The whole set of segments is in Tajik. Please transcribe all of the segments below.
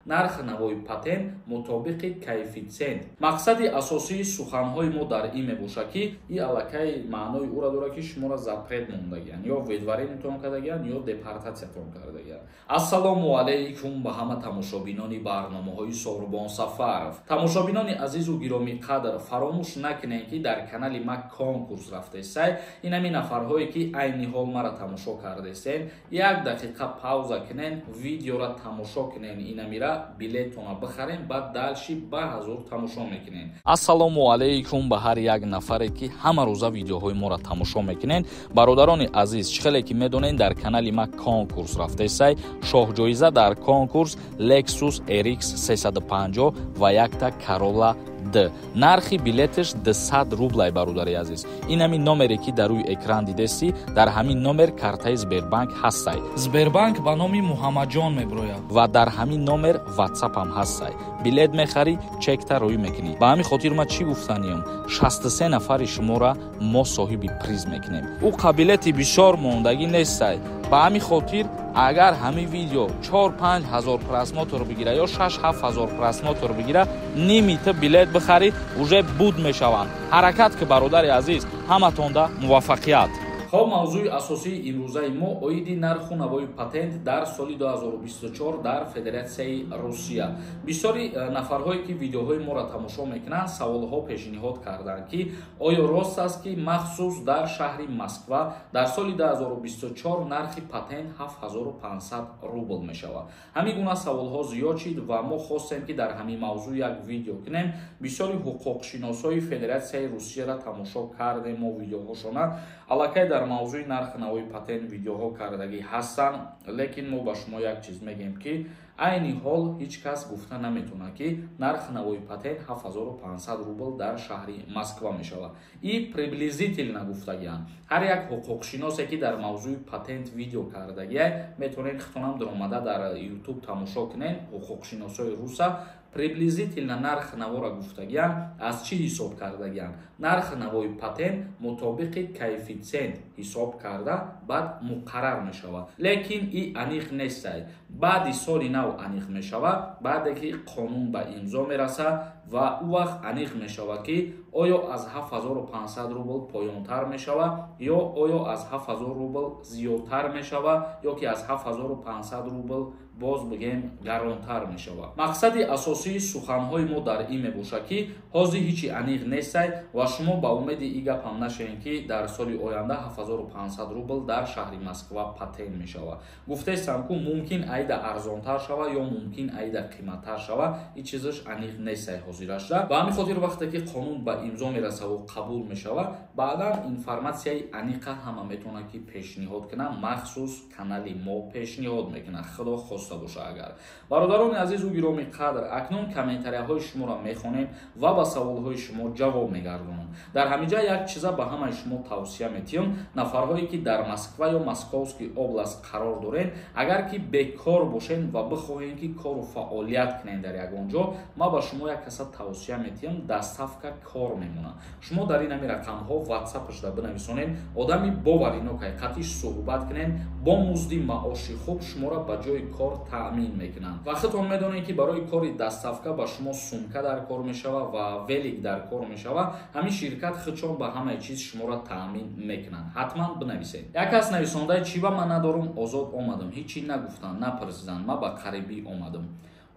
Нархи навои патент мутобиқи коэффитсиент. Мақсади асосии суханҳои мо дар ин мебошад, ки и аллакай маънои ӯра дорад, ки шуморо запрет мондагиянд, ё выдворение тон кардагиянд, ё депортация тон кардагиянд. Ассалому алайкум ба ҳама тамошобинони барномаҳои Сорбон Сафаров. Тамошобинони азизу гиромиқадр, фаромӯш накунед, ки дар канали ма конкурс рафтесай. Ин ҳамин нафарҳое, ки айни ҳол мара тамошо кардесен, як дақиқа пауза кунен, видеора тамошо кунен, инамира билетона бихарен, баъд дальше ба ҳазур тамошо мекунен. Ассалому алайкум ба ҳар як нафаре, ки ҳама рӯза видеоҳои моро тамошо мекунен. Бародарони азиз, чӣ хеле ки медонен, дар канали ма конкурс рафтесай. Шоҳҷоиза дар конкурс Lexus RX 350 ва якта Corolla Д. Нархи билеташ 200 рублай. Бародари азиз, ин ҳамин номере, ки дар рӯи экран дидестӣ, дар ҳамин номер картаи Сбербанк ҳастай. Сбербанк ба номи Муҳаммадҷон мебирояд. Ва дар ҳамин номер Ватсапам ҳастай. Билет мехарӣ, чекта рӯй мекунӣ. Ба ҳамин хотир ман чӣ гуфтаниям: 63 нафари шуморо мо соҳиби приз мекунем. Ӯ қабилети бисёр мондагӣ нестай. Ба ҳамин хотир, агар ҳамин видео 4-5 ҳазор просмотр бигира ё 6-7 ҳазор просмотр бигира, нимита билет бихарӣ, уже буд мешаванд. Ҳаракат ки, бародари азиз, ҳаматонда муваффақият. Хоб, мавзӯи асосии имрӯзаи мо оиди нарху навои патент дар соли 2024 дар Федератсияи Русия. Бисёри нафарҳое, ки видеоҳои моро тамошо мекунанд, саволҳо пешниҳод карданд, ки оё рост аст, ки махсус дар шаҳри Москва дар соли 2024 нархи патент 7500 рубл мешавад. Ҳамин гуна саволҳо зиёд шид ва мо хостем, ки дар ҳамин мавзӯъ як видео кунем. Бисёри ҳуқуқшиносҳои Федератсияи Русияро тамошо кардем мо видеоҳошона. Аллакай дар мавзӯи нархи навои патент видеоҳо кардагӣ ҳастанд, лекин мо ба шумо як чиз мегӯем, ки айни ҳол ҳеҷ кас гуфта наметавонад, ки нархи навои патент 7500 рубл дар шаҳри Москва мешавад. И приблизительно гуфтагианд. Ҳар як ҳуқуқшиносе, ки дар мавзӯи патент видео кардагиай, метавонед хитонам даромада дар Ютуб тамошо кунед ҳуқуқшиносҳои руса. Приблизительно нархи навора гуфтагианд. Аз чӣ ҳисоб кардагианд? Нархи навои патент мутобиқи коэффитсиент ҳисоб карда, баъд муқаррар мешавад, лекин и аниқ нестай. Баъди соли нав аниқ мешавад, баъде ки қонун ба имзо мерасад ва ӯ вақт аниқ мешавад, ки оё аз 7500 рубл поёнтар мешавад ё оё аз 7000 рубл зиёдтар мешавад, ё ки аз 7500 рубл боз бигем гаронтар мешавад. Мақсади асосии суханҳои мо дар ин мебошад, ки ҳозир ҳичи аниқ нестай ва шумо ба умеди и гапам нашавед, ки дар соли оянда 7500 рубл дар шаҳри Москва патент мешавад. Гуфтестам ку, мумкин айда арзонтар шавад ё мумкин айда қиматтар шавад, ин чизаш аниқ нестай ҳозирашда. Ба ҳамин хотир, вақте ки қонун ба имзо мерасаву қабул мешавад, баъдан информатсияи аниқа ҳама метавонад, ки пешниҳод кунад, махсус канали мо пешниҳод мекунад, худо хоста боша агар. Бародарони азизу гиромӣ қадр, акнун комментарияҳои шуморо мехонем ва ба саволҳои шумо ҷавоб мегардонам. Дар ҳамин ҷа як чиза ба ҳамаи шумо тавсия метиҳам: нафарҳое, ки дар Москва ё Московский область қарор доред, агар ки бекор бошед ва бихоҳед, ки кору фаъолият кунед дар ягон ҷо, ман ба шумо як каса тавсия метиҳам: доставка кор мемонад. Шумо дар ин ҳамин рақамҳо ватсапашда бинависонед, одами боваринокай қатиш суҳбат кунед, бо музди маоши хуб шуморо ба ҷои кор таъмин мекунанд. Ва худтон медонед, ки барои кори доставка ба шумо сумка дар кор мешавад ва велик дар кор мешавад. Ҳамин ширкат худшон ба ҳамаи чиз шуморо таъмин мекунанд. Ҳатман бинависед. Як кас нависондаи: «Чӣ ба ман надорум, озод омадам, ҳечи нагуфтанд, напурсиданд, ман ба қарибӣ омадам».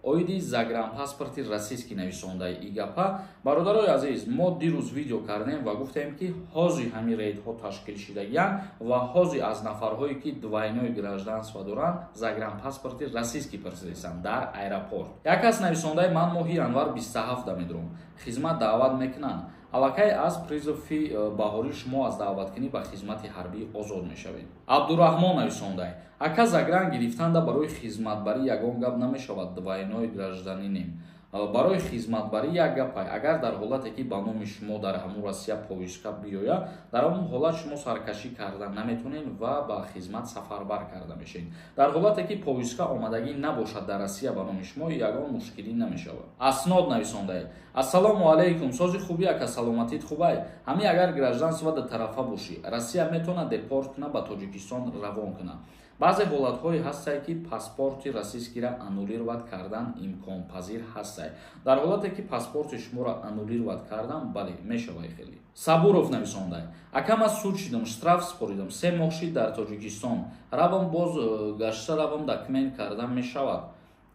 Оиди загранпаспорти российский нависондаи и гапа. Бародарои азиз, мо дирӯз видео кардем ва гуфтем, ки ҳозир ҳамин рейдҳо ташкил шидагиянд ва ҳозир аз нафарҳое, ки двойное гражданство доранд, загранпаспорти российский пурсидастанд дар аэропорт. Як кас нависондаи: «Ман моҳи январ 27 медурам, хизмат даъват мекунанд». Аллакай аз призыв и баҳорӣ шумо аз даъваткунӣ ба хизмати ҳарбӣ озод мешавед. Абдураҳмон нависондай: «Ака, загран гирифтанда барои хизматбарӣ ягон гап намешавад? Двойной гражданин ем». Барои хизматбарӣ як гапай: агар дар ҳолате, ки ба номи шумо дар ҳамун Россия повестка биёяд, дар ҳамун ҳолат шумо саркашӣ карда наметонед ва ба хизмат сафарбар карда мешавед. Дар ҳолате, ки повестка омадагӣ набошад дар Россия ба номи шумо, ягон мушкилӣ намешавад. Аснод нависондаед: «Ассалому алайкум, сози хубӣ, ака, саломатит хубай? Ҳамин агар гражданство ду тарафа бошӣ, Россия метавонад депорт кунад, ба Тоҷикистон равон кунад?» Баъзе ҳолатҳое ҳастанд, ки паспорти российскийра аннулировать кардан имконпазир ҳастанд. Дар ҳолате ки паспорти шуморо аннулировать кардан, бале, мешавад хеле. Сабуров нависонда: ака, ман суд шидам, штраф супоридам, 3 моҳ шид дар Тоҷикистон. Равам боз гашта равам, документ кардан мешавад?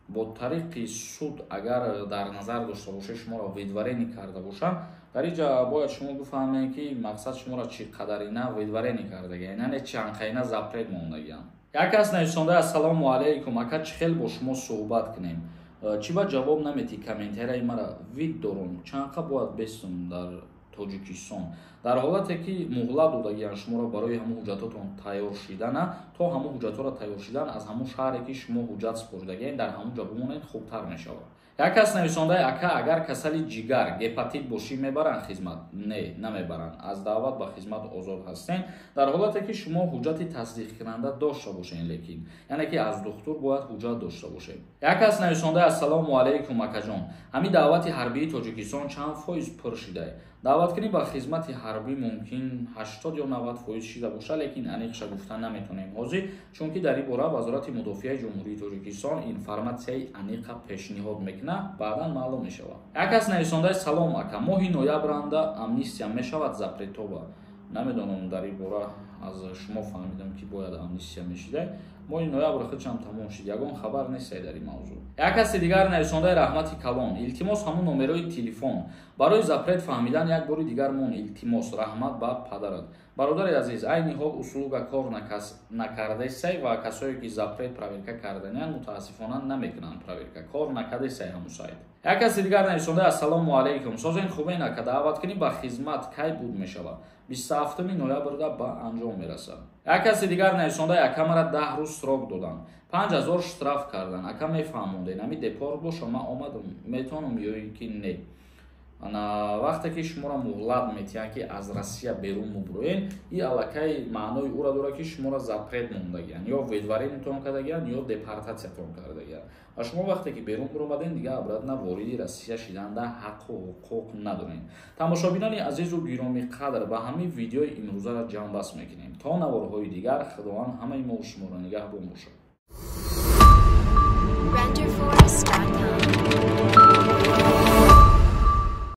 Бо тариқи суд агар дар назар дошта бошед, шуморо выдворение карда бошанд, дар ин ҷа бояд шумо бифаҳмед, ки мақсад шуморо чӣ қадарина выдворение кардагиан, яъне чанқайна запрет мондагиан. Як кас нависонда: ассалому алайкум, ака, чӣ хел бо шумо суҳбат кунем? Чӣ ба ҷавоб наметӣ комментарияи мара? Вид дорум, чанқа бояд бестум дар Тоҷикистон? Дар ҳолате ки муҳлат додагиан шуморо барои ҳамун ҳуҷҷатотон тайёр шидана, то ҳамун ҳуҷҷатҳоро тайёр шидан, аз ҳамун шаҳре ки шумо ҳуҷҷат супоридагиен, дар ҳамун ҷо бимонед, хубтар мешавад. Як кас нависондаи: ака, агар касали ҷигар, гепатит бошӣ, мебаранд хизмат? Не, намебаранд. Аз даъват ба хизмат озод ҳастем, дар ҳолате ки шумо ҳуҷҷати тасдиқкунанда дошта бошед, лекин яъне ки аз духтур бояд ҳуҷҷат дошта бошед. Як кас нависондаи: ассалому алайкум, акаҷон, ҳамин даъвати ҳарбии Тоҷикистон чанд фоиз пур шидае? Даъваткунӣ ба хизмати ҳарбӣ мумкин 80 ё 90% шида бошад, лекин аниқша гуфта наметонем ҳозир, чунки дар ин бора Вазорати мудофиаи Ҷумҳурии Тоҷикистон информатсияи аниқа пешниҳод мекунад, баъдан маълум мешавад. Як кас нависондаи: салом, ака, моҳи ноябранда амнистия мешавад запретова? Намедонам, дар ин бора аз шумо фаҳмидам, ки бояд амнистия мешида. Моҳи ноябр худшам тамом шид, ягон хабар нестай дар ин мавзӯъ. Як каси дигар нависондаи: раҳмати калон, илтимос, ҳамун номерои телефон барои запрет фаҳмидан як бори дигар мон, илтимос, раҳмат ба падарат. Бародари азиз, айни ҳол услуга кор накардесай ва касое ки запрет проверка карданиян, мутаассифона, намекунанд проверка, кор накардесай ҳамун сайт. Як каси дигар нависондаи: ассалому алайкум, созен, хубен, ака, даъваткунӣ ба хизмат кай буд мешавад? 27 ноябрда ба анҷом мерасад. Як каси дигар нависондаи: ака, мара 10 рӯз срок доданд, 5000 штраф кардан, ака, мефаҳмонден, ами депорт боша, ман омадам, метавонам ё ин ки не? Ана вақте ки шуморо муҳлат метиҳанд, ки аз Россия берун мубурӯед, и аллакай маънои ӯро дорад, ки шуморо запрет мондагиянд, ё выдворениятон кардагиянд, ё депортатсиятон кардагиянд. Ва шумо вақте ки берун буромаден, дига обратно вориди Россия шиданда ҳаққу ҳуқуқ надоред. Тамошобинони азизу гиромӣ қадр, ба ҳамин видеои имрӯзаро ҷамъбаст мекунем. То наворҳои дигар, Худованд ҳамаи мо шуморо нигаҳбон бошад. Renderforest.com.